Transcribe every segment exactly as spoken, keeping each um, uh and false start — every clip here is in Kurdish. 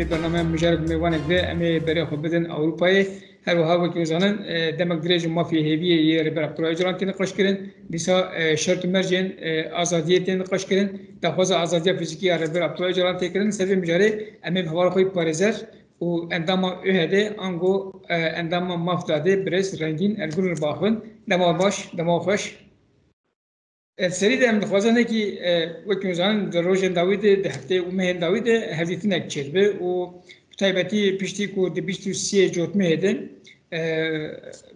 Bernameya mijarek mêvanek be, em ê berê xwe bidin Ewropayê. Her wiha wekî hûn zanin, e, demek dirêj û mafê hêviyê yê Rêber Abdullah Ocalan tê niqaşkirin. Dîsa, e, şert û mercên, e, azadiyê tê niqaşkirin. Daxwaza azadiya fizîkî ya Rêber Abdullah Ocalan tê kirin. Ser vê mijarê em ê bi hevala xwe yê parêzer û endama ÖHDê ango, e, endama MAFDADê birêz Rengîn Ergûn re biaxivin. Dema baş, dema xweş. E, serî de em dixwazin nekî, e, wekî hûn zanin di rojên dawî de, di heftê û mehên dawî de hevdîtinek çêdibe û bi taybetî piştî ku di bîst û sê cotmehê de, e,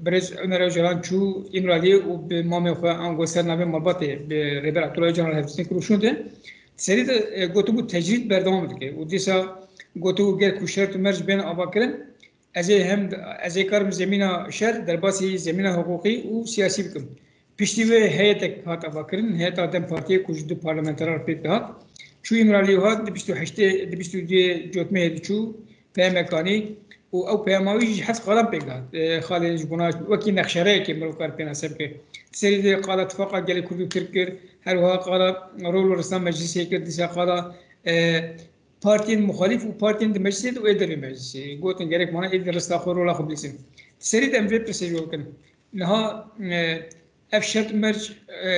birêz Omer Ocalan çû Îmraliyê û bi mamê xwe ango ser navê malbatê bi Rêber Abdullah Ocalan re hevdîtin kir û şûnde, serî de, e, gotibû tecrîd berdewam dike û dîsa gotibû ger ku şert û merc bên avakirin, Ez ê hem, ez ê karim zemîna şer derbasî zemîna hiqûqî û siyasî bikim. Piştî wê heyetek hat avakirin, heyeta DEM Partiyê ku ji du parlamenteran pêk dihat. Çû Îmralî û hat di bîst û heştê, di bîst û duyê cotmehê diçû, peyamek anî û ew peyama wî jî ji heft qalan pêk dihat. E, xalên ji bona wekî nexşereyekê mirov kar pênase bike. Serî de qala tifaqa gelê Kurd û Tirk kir, her wiha qala rol û rista meclisê kir, dîsa qala, e, partiyên muxalîf û partiyên di meclisê de û ê dervê meclisê. Gotin gerek mana ê di rista xwe rola xwe bilîzin. Serî de em vê pirsê ji we bikin. Niha, e, ev şert û merc, e,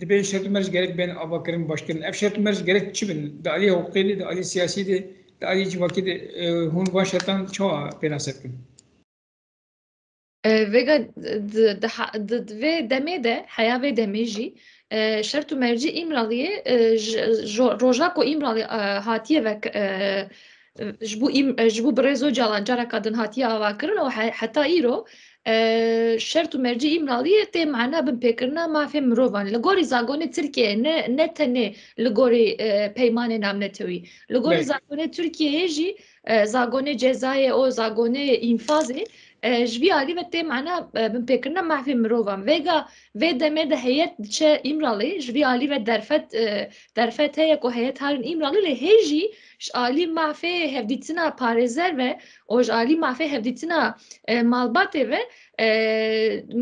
dibên şert û merc gerek bên avakirin, başkirin. Ev şert û merc gerek çi bin? Di alî hiqûqê de, di alî siyasî de, di alî civakî de, e, hûn van şertan çawa pênase dikin? E, vêga di, di, ha- di, di vê demê de, heya vê demê jî, e, şert û mercî Îmraliyê, e, ji, jo- roja ku Îmralî, e, hatiye vek, e, ji bo Êm- e, ji bo birêz Ocalan careka din hatiye avakirin û he- heta îro, e, şert û mercî Îmraliyê tê mana binpêkirina mafê mirovan. Li gorî zagonê Tirkiyeyê, ne, ne tenê li gorî, e, peymanê navnetewî. Li gorî Belê. zagonê Tirkiyeyê jî, e, zagonê cezayê û zagonê înfazê, e, ji vî alî ve tê mana, e, binpêkirina mafê mirovan. Vêga vê demê de heyet diçe Îmralê, ji vî alî ve derfet, e, derfet heye ku heyet harin Îmralê, lê hê jî ji alî mafê hevdîtina parêzer ve û ji alî mafê hevdîtina, e, malbatê ve, e,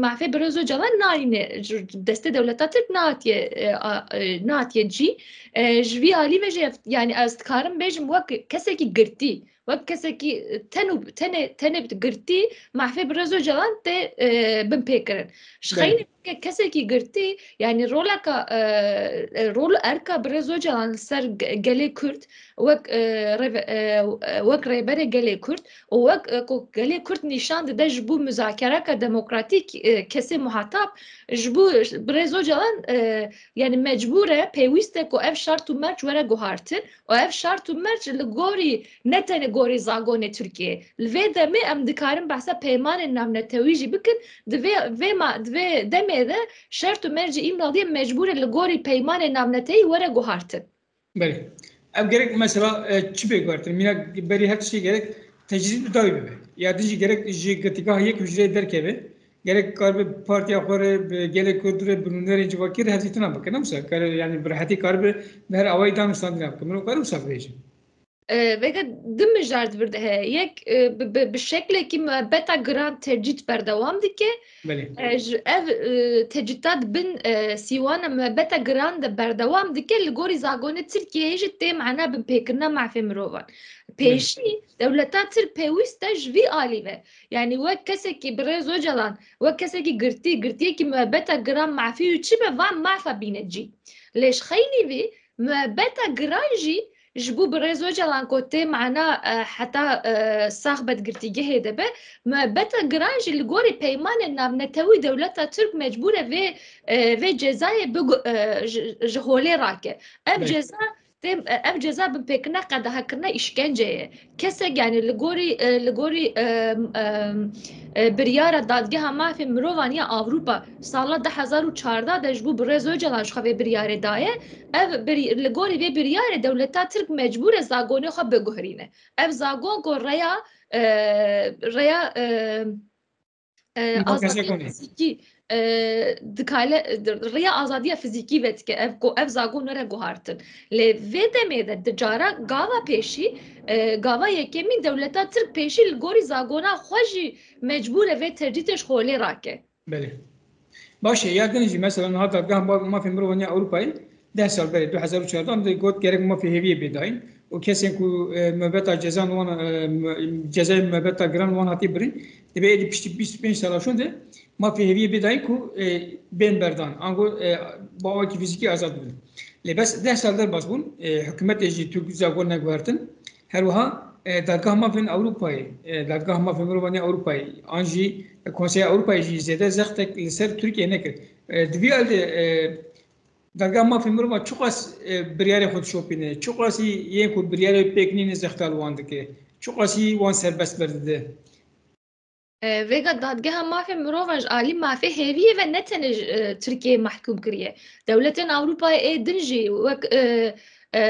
mafê birêz Ocalan nayîne, ji destê dewleta Tirk natiye, e, a- e, natiye cî. E, ji vî alî ve jî ev, yanî ez dikarim bêjim wek kesekî girtî, wek kesekî, e, ten û tenê, tenê girtî mafê birêz Ocalan tê, e, binpêkirin. Ji Belê. xeynî weke kesekî girtî, yanî roleka, e, e, rol û erka birêz Ocalan li ser ge- gelê Kurd wek, e, rêve- e, e, wek rêberê gelê Kurd û wek, e, ku gelê Kurd nîşan dide ji bo muzakereka demokratîk, e, kesê muhatap, ji bo birêz Ocalan, e, yanî mecbûr e, pêwîst e ku ev şert û merc were guhartin û ev şert û merc li gorî, ne tenê gorî zagonê Tirkiyê. Li vê demê em dikarin behsa peymanên navnetewî jî bikin. Di vê, vê ma, di vê demê de şert û mercê Îmraliyê mecbûr e li gorî peymanên navnetewî were guhartin. Belê. Ev gerek mesela, e, çi bê guhertin? Mîna berî her tiştê gerek tecrîd bi dawî bibe. Ya din jî gerek ji girtîgeha yek hucreyê derkeve. Gerek karibe bi partiya xwe re, bi gelê Kurd re, bi nûnerên civakî re hevdîtina bike. Ne wisa kare, yanî bi rehetî karibe bi her awayî danûstandina bike. Mirov kare wisa bibêje. E, veke du mijar di vir de heye. Yek, e, bi, bi, bi şeklekî muebeta giran tecrîd berdewam dike. Belê. E, ji ev, e, tecrîta di bin, e, sîwana muebeta giran de berdewam dike, li gorî zagonê Tirkiyeyê jî tê mana binpêkirina mafê mirovan. Belê. Pêşî dewleta Tirk pêwîst e ji vî alî ve. Yanî wek kesekî birêz Ocalan, wek kesekî girtî, girtiyekî muebeta giran mafî û çi be van mafa bîne cî. Lê ji xeynî vî muebeta giran jî ji bo birêz Ocalan ku tê mana, e, heta, e, sax be di girtîgehê de be, muebeta giran jî li gorî peymanên navnetewî dewleta Tirk mecbûr e vê, e, vê cezayê bigu- e, ji, ji holê rake. Ev Belê. ceza tê, e, ev ceza binpêkirina qedexekirina îşkence ye. Kesek, yanî li gorî, e, li gorî, e, e, e, biryara Dadgeha Mafê Mirovan ya Ewropa sala du hezar û çardeh de ji bo birêz Ocalan ji xwe vê biryarê daye. Ev bir- li gorî vê biryarê dewleta Tirk mecbûr e zagonê xwe biguherîne. Ev zagon ku rêya, e, rêya, e, e, Mukakese azadiya konê. fizîkî, e, dikale, rêya azadiya fizîkî vedike. Ev ku ev zagon were guhartin. Lê vê demê de di cara gava pêşî, e, gava yekemîn dewleta Tirk pêşî li gorî zagona xwe jî mecbûr e vê tecrîdê ji holê rake. Belê. Baş e, ya din jî mesela niha Dadgeha Ma- Mafê Mirovan ya Ewropayê deh sal berê, du hezar û çardeh de got gerek mafê hêviyê bê dayîn. û kesên ku, e, mebeta cezan wan, e, me-, cezayê mebeta giran wan hatî birîn, divê êdî piştî bîst û pênc sala şûn de mafê hêviyê bê dayîn ku, e, bên berdan. Ango, e, bi awakî fîzîkî azad bibin. Lê bes deh sal derbas bûn, e, hikûmetê jî Tirk zagon neguhertin. Her wiha, e, Dadgeha Mafên Ewropayê, e, Dadgeha Mafên Mirovan ya Ewropayê, an jî Konseya Ewropayê jî zêde zextek li ser Tirkiye nekir. E, di vî alî de, e, Dadgeha Mafê Mirovan çiqas, e, biryarê xwe dişopîne, çiqasî yên ku biryarê pêk nîne zexta li wan dike, çiqasî wan serbest berdide. E, vêga Dadgeha Mafê Mirovan ji alî mafê hêviyê ve ne tenê ji, e, Tirkiyeyê mahkûm kiriye. Dewletên Ewropayê ê din jî wek, e, e,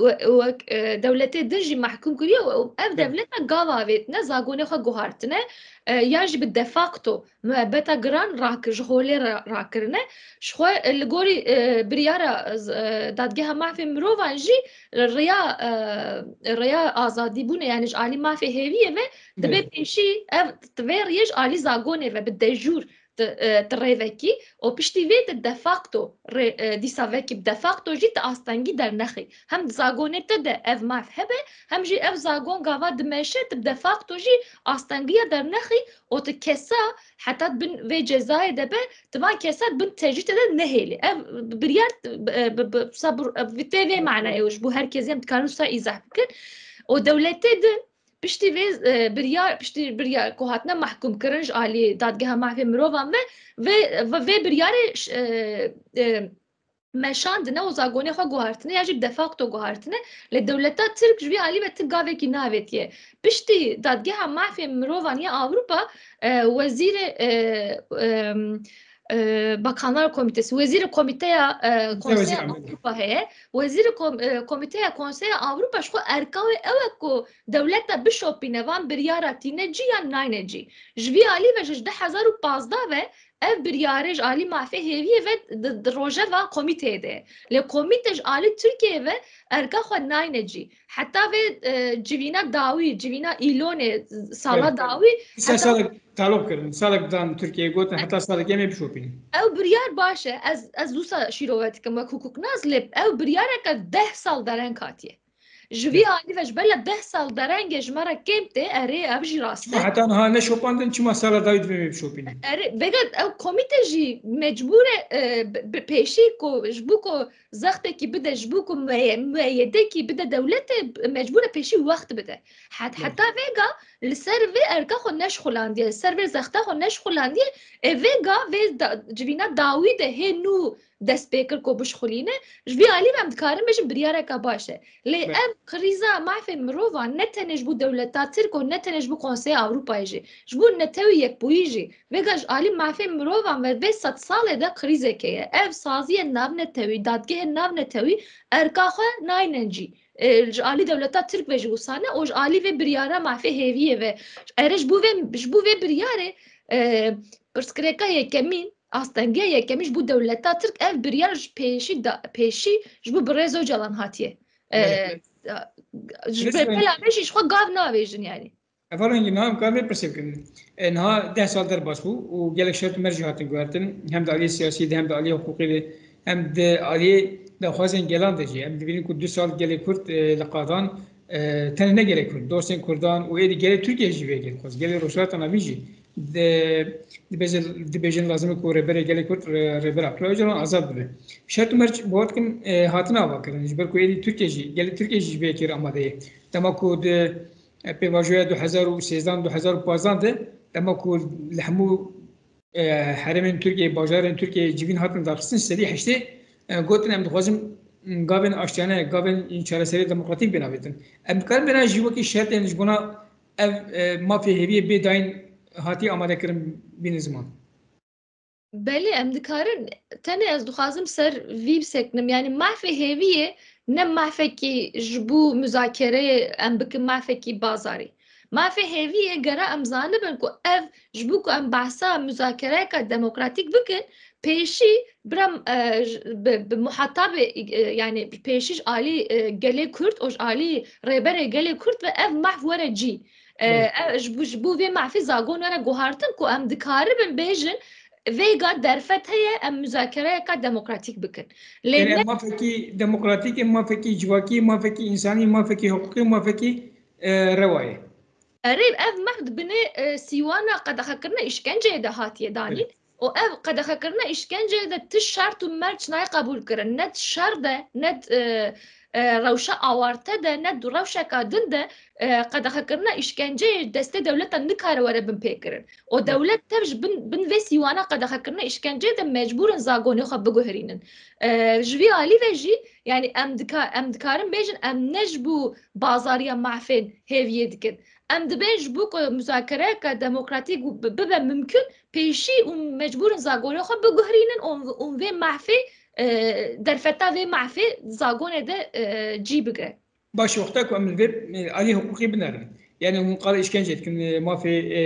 we-, wek, e, dewletê din jî mahkûm kiriye û ev dewleta gava avêtine, zagonê xwe guhartine, e, yan jî bi de facto muebeta giran rakir, ji holê ra-, rakirine. Ji xwe, e, li gorî, e, biryara, e, Dadgeha Mafê Mirovan jî rêya, e, rêya azadîbûnê, yani ji alî mafê hêviyê ve dibe pêşî ev, di vê rêyê ji alî zagonê ve bi dejûr di, e, di rêvekî û piştî vê di de facto rê, e, dîsa vekî bi de facto jî di astengî dernexî. Hem di zagonê te de ev maf hebe, hem jî ev zagon gava dimeşe, tu bi de facto jî astengiya dernexî û tu kesa heta bin vê cezayê de be, tu van kesa bin tecrîdê de nehêlî. Ev biryar, e, bi, bi, sabir, e, bi tê vê manayê û ji bo her kesî em dikarin wisa îzah bikin. Û dewletê din piştî vê, e, biryar, piştî biryar ku hatine mahkûm kirin ji alî Dadgeha Mafê Mirovan ve, vê, vê, vê biryarê ş-, e, e, meşandine û zagonê xwe guhartine ya jî de facto guhartine. Lê dewleta Tirk ji vî alî ve ti gavekî navêtiye. Piştî Dadgeha Mafê Mirovan ya Ewropa, e, wezîrê, e, e, e, Bakanlar Komitesi, wezîrê komîteya, e, Konseya Ewropa heye. Wezîrê kom-, e, komîteya Konseya Ewropa ji xwe erka wê ew e ku dewleta bişopîne van biryara tîne cî yan nayne cî. Ji vî alî ve ji du hezar û pazdeh ve ev biryarê ji alî mafê hêviyê ve di, di rojeva komîteyê de ye. Lê komîte ji alî Tirkiyeyê ve erka xwe nayne cî. Heta vê, e, civîna dawî, civîna îlonê, sala dawî, heta salek taloq kirin, salek dan Tirkiyeyê, gotin heta salek em ê bişopînin. Ew biryar baş e. Ez, ez wisa şîrove dikim wek hukuknas, lê ew biryareke deh sal dereng hatiye. Ji vî alî ve ji bela deh sal derengê ji me re kêm tê, erê, ev jî rast e. Çima heta niha neşopandin, çima sala dawî divê me bişopînin? Erê, vêga ew komîte jî mecbûr e, e, bi, bi pêşî ku, ji bo ku zextekî bide, ji bo ku muye-, mueyedekî bide dewletê, mecbûr e pêşî wext bide. Het-, heta vêga li ser vê erka xwe neşixulandiye, li ser vê zexta xwe neşixulandiye, e, vêga vê da-, civîna dawî de hê nû dest pê kir ku bişixulîne, ji vî alî ve em dikarin bêjin biryareka baş e. Lê ev krîza mafê mirovan ne tenê ji bo dewleta Tirk û ne tenê ji bo Konseya Ewropayê jî, ji bo Netewî Yekbûyî jî, vêga ji alî mafê mirovan ve vê sed salê de krîzeke ye. Ev saziyên navnetewî, dadgehên navnetewî erka xwe naynin cî. E, ji alî dewleta Tirk ve jî wisa ne û ji alî vê biryara mafê hêviyê ve. Erê ji bo vê, ji bo vê biryarê, e, pirsgirêka yekemîn, astengiya yekemîn ji bo dewleta Tirk ev biryar ji pêşî da, pêşî ji bo Birêz Ocalan hatiye. E, ji ber pela me jî ji xwe gav navêjin yani. Hevalên, niha em karin vê pirsê bikin. E, niha deh sal derbas bû û gelek şert û merc jî hatin guhertin. Hem di aliyê siyasî de hem di aliyê hiqûqî de hem di aliyê daxwazên gelan de jî. Em dibînin ku du sal gelê Kurd, e, li qadan, e, tenê ne gelê Kurd, dostên Kurdan û êdî gelê Tirkiye jî vê gelê xwest. Gelê Rojhilata Navîn jî di-, dibêje-, dibêjin lazim e ku rêberê gelê Kurd, rê-, Rêber Abdullah Ocalan azad bibe. Şert û merc, bawer dikim, e, hatine avakirin. Ji ber ku êdî Tirkiye jî, gelê Tirkiye jî ji vê yekê re amade ye. Dema ku di e, pêvajoya du hezar û sêzdeh, du hezar û pazdeh de, dema ku li hemû, e, herêmên Tirkiyeyê, bajarên Tirkiyeyê civîn hatin darxistin, sedî heştê, e, gotin, em dixwazin gavên aştiyane, gavên çareseriyê demokratîk bêne avêtin. Em dikarin bêne jî wekî şertên ji bona ev, e, mafê hêviyê bê dayîn hatî amadekirin bînin ziman. Belê, em dikarin, tenê ez dixwazim ser vî bisekinim. Yani mafê hêviyê ne mafekî ji bo muzakereyê em bikin mafekî bazarî. Mafê hêviyê gera em zanibin ku ev ji bo ku em behsa muzakereyeka demokratîk bikin, pêşî bira, e, ji, bi, bi muhatabê, e, yani pêşî ji alî, e, gelê Kurd û ji alî rêberê gelê Kurd ve ev maf were cî. E, e, ji bo, ji bo vê mafê zagon were guhartin ku em dikaribin bêjin, Vêga derfet heye em muzakereyeka demokratîk bikin. Lê Yanî ne mafekî demokratîk e, mafekî civakî, mafekî însanî, mafekî hiqûqî, mafekî e, rewa ye. Erê, ev maf di binê e, sîwana qedexekirina îşkenceyê de hatiye danîn. Û ev qedexekirina îşkenceyê de ti şert û merc nayê qebûl kirin. Ne di şer de, ne di, e, e, rewşa awarte de, ne di rewşeka din de e, qedexekirina îşkenceyê destê dewleta nikare were binpêkirin. Û dewlet tev ji bin, bin vê sîwana qedexekirina îşkenceyê de mecbûr in zagonê xwe biguherînin. E, ji vî alî ve jî, yanî em dika-, em dikarin bêjin, em ne ji bo bazariya mafên hêviyê dikin. Em dibên ji bo ku muzakereyeke demokratîk bi-, bibe mimkun, pêşî û mecbûr in zagonê xwe biguherînin û, û vê mafê, e, derfeta vê mafê zagonê de, e, cî bigre. Baş e, wexta ku em li vê, e, alî hiqûqî binerin. Yanî hûn qala îşkence dikin, e, mafê, e,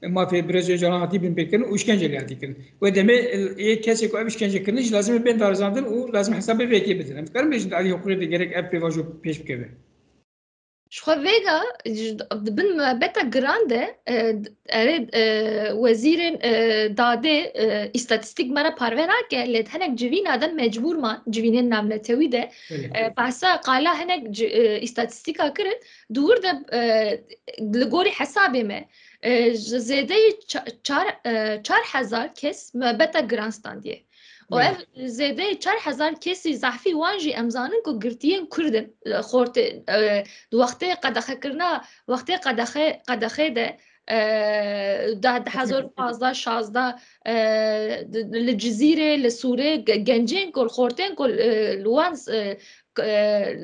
mafê Birêz Ocalan hatî binpêkirin û îşkence lê hatî kirin. Wê demê, e, yê kesê ku ev îşkence kirine jî lazim e bên darizandin û lazim e hesabê vê yekê bidin. Em dikarin bêjin di alî hiqûqê de gerek ev pêvajo pêş bikeve. Ji xwe vêga, ji, di bin muhebeta giran de, e, erê, e, wezîrên, e, dadê, e, îstatîstîk me re parve nake, lê hinek civîna de mecbûr man, civînên navnetewî de, Belê. e, behsa qala hinek ci-, e, îstatîstîka kirin, di wir de, e, li gorî hesabê me, e, ji zêdeyî ça-, çar, e, çar hezar kes muhebeta giran standiye. Û Belê. ev zêdeyî çar hezar kesî zehfî wan jî em zanin ku girtiyên Kurd in, e, xortê, e, di wextê qedexekirina, wextê qedexe, qedexê de, e, da, di hezar û pazdeh şazdeh, e, di, li Cizîrê, li Sûrê, ge-, gencên ku, xortên ku, e, li wan, e, k-, e,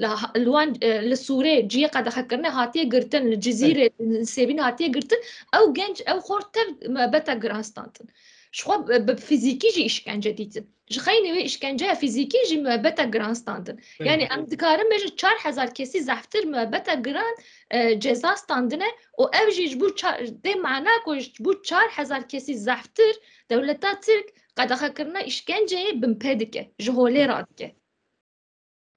li ha-, li wan, e, li Sûrê cihê qedexekirinê hatiye girtin, li Cizîrê, li Sêbîn hatiye girtin, ew genc, ew xort tev muhebeta giran standin. Ji xwe bi, bi fîzîkî jî îşkence dîtin. Ji xeynî wê îşkenceya fîzîkî jî muhebeta giran standin. Belê. Yanî em dikarin bêjin çar hezar kesî zehftir muhebeta giran, e, ceza standine û ev jî ji bo ça-, dê mana ku ji bo çar hezar kesî zehftir dewleta Tirk qedexekirina îşkenceyê binpê dike, ji holê radike.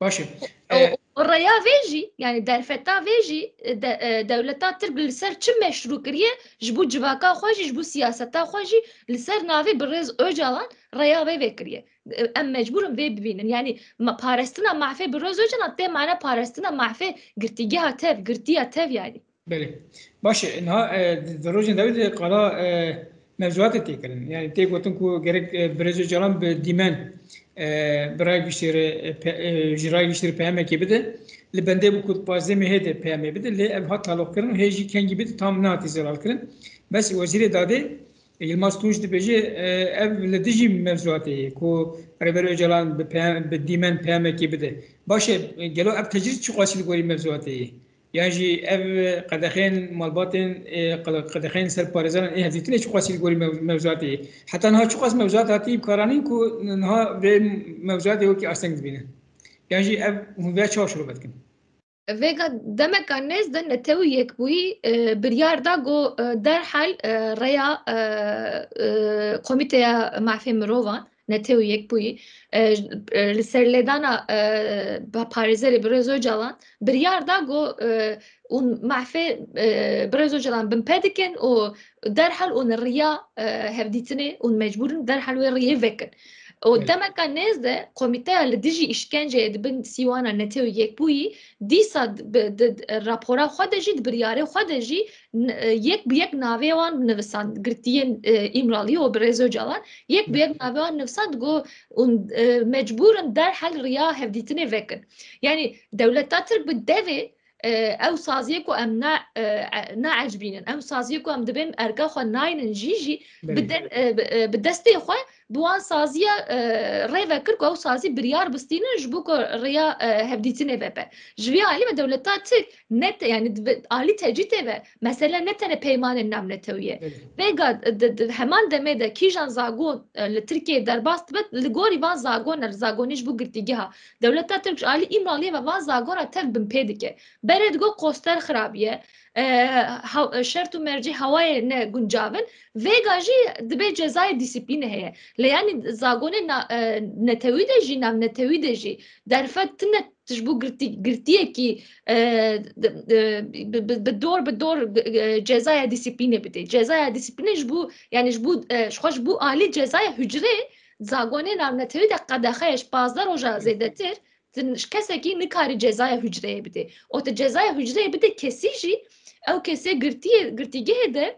Baş e. Û, E, û rêya vê jî, yanî derfeta vê jî, e, de, e, dewleta Tirk li ser çi meşrû kiriye, ji bo civaka xwe jî, ji bo siyaseta xwe jî, li ser navê Birêz Ocalan rêya vê vekiriye. E, em mecbûr in vê bibînin. Yanî ma-, parestina mafê Birêz Ocalan tê mana parestina mafê girtîgeha tev, girtiya tev yanî. Belê. Baş e, niha, e, di, di rojên dawî de qala, e, mewzuatê tê kirin. Yanî tê gotin ku gerek, e, Birêz Ocalan bi dîmen, e, bi raya giştî re, e, pe-, e, ji raya giştî re peyamekê bide. Li bendê bû ku di pazdeh mehê de peyamê bide. Lê ev hat taloqkirin û hê jî kengî bide tam nehatî zelalkirin. Bes wezîrê dadê, e, Yilmaz Tunç dibêje, e, ev li dijî mewzuatê ye ku Rêber Ocalan bi peyam-, bi dîmen peyamekê bide. Baş e, gelo ev tecrîd çiqasî li gorî mewzuatê ye? Yan jî ev qedexeyên malbatên, e, qede-, qedexeyên ser parêzeran ê hevdîtinê çiqasî li gorî mew-, mewzuatê ye? Heta niha çiqas mewzuat hatî bikaranîn ku niha vê mewzuatê wekî asteng dibînin? Yan jî ev hûn vê çawa şirove dikin? Vêga demeka nêz de Netewî Yekbûyî, e, biryar da ku, e, derhal, e, rêya, e, e, Komîteya Mafê Mirovan, Netewî Yekbûyî, e, e, li ser lêdana, e, pa-, parêzerê Birêz Ocalan biryar da ku, e, hûn mafê, e, Birêz Ocalan binpê dikin û derhal hûn riya, e, hevdîtinê hûn mecbûr in derhal wê riyê vekin. Û Evet. demeka nêz de komîteya li dijî îşkenceyê di bin sîwana Netewî Yekbûyî dîsa di, bi, di, di rapora xwe de jî, di biryarê xwe de jî n-, e, yek bi yek navê wan nivisand, girtiyên, e, Îmralî û Birêz Ocalan, yek bi yek navê wan nivisand, got, hûn, e, mecbûr in derhal riya hevdîtinê vekin. Yanî dewleta Tirk bi devê, e, ew saziyê ku em ne, e, e, neecibînin, ew saziyê ku em dibên erka xwe naynin jî, jî bi Belê. de-, e, bi, e, bi destê xwe bi wan saziya, e, rê vekir ku ew sazî biryar bistînin ji bo ku riya, e, hevdîtinê vebe. Ji vî alî ve dewleta Tirk ne te-, yanî di ve-, alî tecrîtê ve mesele ne tenê peymanên navnetewî ye. Evet. Vêga di, di heman demê de kîjan zagon, e, li Tirkiyeyê derbas dibe, li gorî van zagon e, li zagonî ji bo girtîgeha. Dewleta Tirk ji alî Îmraliyê ve van zagona tev binpê dike. Berê digot koster xirabiye, e, ha-, şert û mercê hewayê ne guncav in. Vêga jî dibê cezayê dîsîplînê heye. Lê yanî zagonê na-, e, netewî de jî, navnetewî de jî derfet tine ji bo girtî-, girtiyekî, e, de, de, bi, bi, bi dor, bi dor, e, cezaya disiplînê bidê. Cezaya disiplînê ji bo, yanî ji bo, e, ji xwe ji bo alî cezaya hucrê zagonê navnetewî de qedexe ye, ji pazdeh roja zêdetir, tu ji kesekî nikarî cezaya hucreyê bidê. Û tu cezaya hucreyê bidê kesî jî, ew kesê girtiyê, girtîgehê de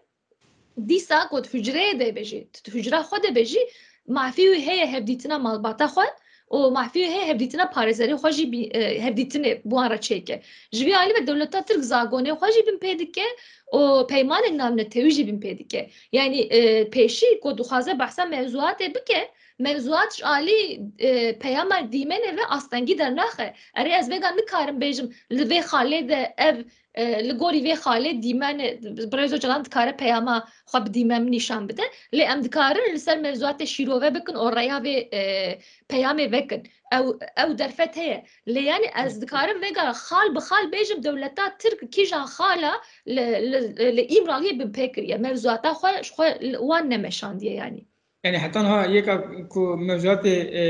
dîsa ku tu hucreyê de be jî, tu hucra xwe de be jî, mafî wî heye hevdîtina malbata xwe û mafî wî heye hevdîtina parêzerê xwe jî bî-, e, hevdîtinê bi wan re çêke. Ji vî alî ve dewleta Tirk zagonê xwe jî bin pê dike û peymanên navnetewî jî bin pê dike. Yanî, e, pêşî ku dixwaze behsa mewzuatê bike, mewzuat ji alî, e, peyama dîmenê ve astengî dernaxe. Erê ez vêga nikarim bêjim li vê xalê de ev, e, li gorî vê xalê dîmenê, Birêz Ocalan dikare peyama xwe bi dîmen nîşan bide. Lê em dikarin li ser mewzuatê şîrove bikin û rêya vê, e, peyamê vekin. Ew, ew derfet heye. Lê yanî ez dikarim vêga xal bi xal bêjim dewleta Tirk kîjan xala li, li, li Îmraliyê bin pê kiriye. Mewzuata xwe ji xwe li wan nemeşandiye yanî. Yanî heta niha yeka ku mewzuatê, e,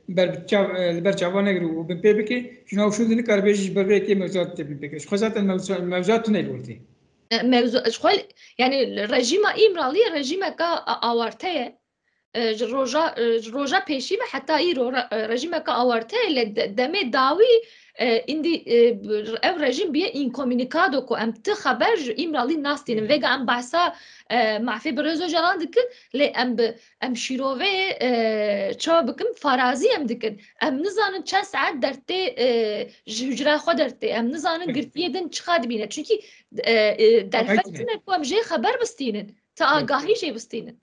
ber bi çav-, e, li ber çavan negirî û bin pê bike, ji nav şûn de nikare bêje ji ber vê yekê mewzuat tê bin pê kir. Ji xwe zaten mewzu-, mewzuat tune li wir tê. E, mewzu-, ji xwe, yanî rejîma Îmraliyê rejîmeka a-, awarte ye. E, ji roja, e, ji roja pêşî ve heta îro re-, e, rejîmeka awarte ye, lê de-, demê dawî, e, îndî, e, ev rejîm bûye inkomunikado ku em ti xeber ji Îmralî nastînin. Vêga em behsa, e, mafê Birêz Ocalan dikin, lê em bi, em şîroveyê, e, çawa bikin, farazî em dikin. Em nizanin çend saet dertê, e, ji hucreya xwe dertê. Em nizanin girtiyê din çiqa dibîne. Çunkî, e, e, derfet tune ku em jê xeber bistînin. Ti agahî jê bistînin.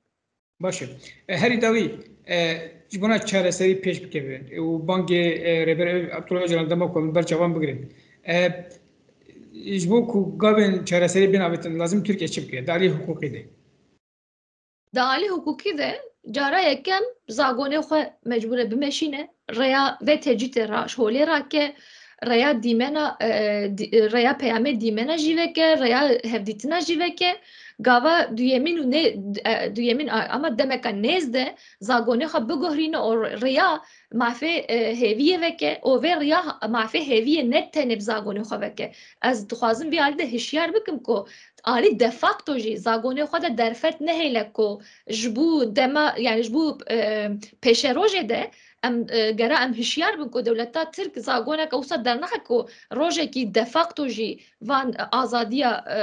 Baş e. E, herî dawî, e, ji bona çareserî pêş bikeve û bangê, e, Rêber Abdullah Ocalan dema ku em li ber çavan bigirin. E, ji bo ku gavên çareserî bên avêtin, lazim Tirkiye çi bike? Di alî hiqûqî de. Di alî hiqûqî de cara yekem zagonê xwe mecbûr e bimeşîne, rêya vê tecrîtê ra-, ji holê rake, rêya dîmena, e, dî-, rêya peyamê dîmena jî veke, rêya hevdîtina jî veke. Gava duyemîn û nê-, e, duyemîn a-, ama demeka nêz de zagonê xwe biguherîne û rêya mafê, e, hêviyê veke û vê rêya mafê hêviyê ne tenê bi zagonê xwe veke. Ez dixwazim vî alî de hişyar bikim ku alî de facto jî zagonê xwe de derfet nehêle ku ji bo dema, yani ji bo, e, pêşerojê de em, e, gera em hişyar bin ku dewleta Tirk zagoneke wisa dernexe ku rojekî de facto jî van, e, azadiya, e,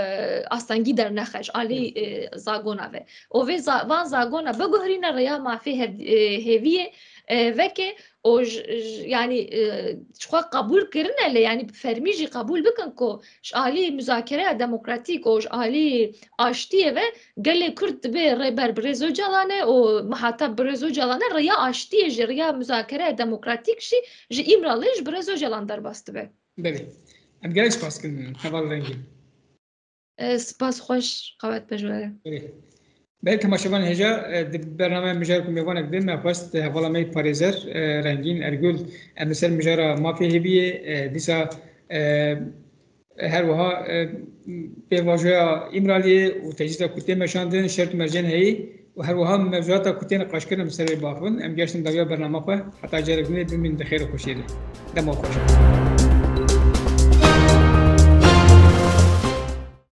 astengî dernexe ji alî, e, zagona ve. Û vê za-, van zagona biguherîne rêya mafê hev-, e, hêviyê, e, veke û ji, ji, yanî, e, ji xwe qebûl kirine lê yanî bi fermî jî qebûl bikin ku ji alî muzakereya demokratîk û ji alî aştiyê ve gelê Kurd dibê rêber Birêz Ocalan e û muhatab Birêz Ocalan e, rêya aştiyê jî, rêya muzakereya demokratîk jî ji Îmraliyê ji Birêz Ocalan derbas dibe. Belê. Em gelek spas dikin heval Rengîn. E, spas xweş, qewet be ji we re. Belê. Belê temaşevan hêja, e, di bernameya mijarê ku mêvanek din, me xwest hevala me yê parêzer, e, Rengîn Ergul, em li ser mijara mafê hêviyê, e, dîsa, e, her wiha, e, pêvajoya Îmraliyê û tecrîda ku tê meşandin, şert û mercên heyî û her wiha mewzuata ku tê niqaşkirin em li ser wê biaxivin. Em gihiştin dawiya bernama xwe. Heta carek dinê bimînin di xêr û xweşiyê de. Dema xweş.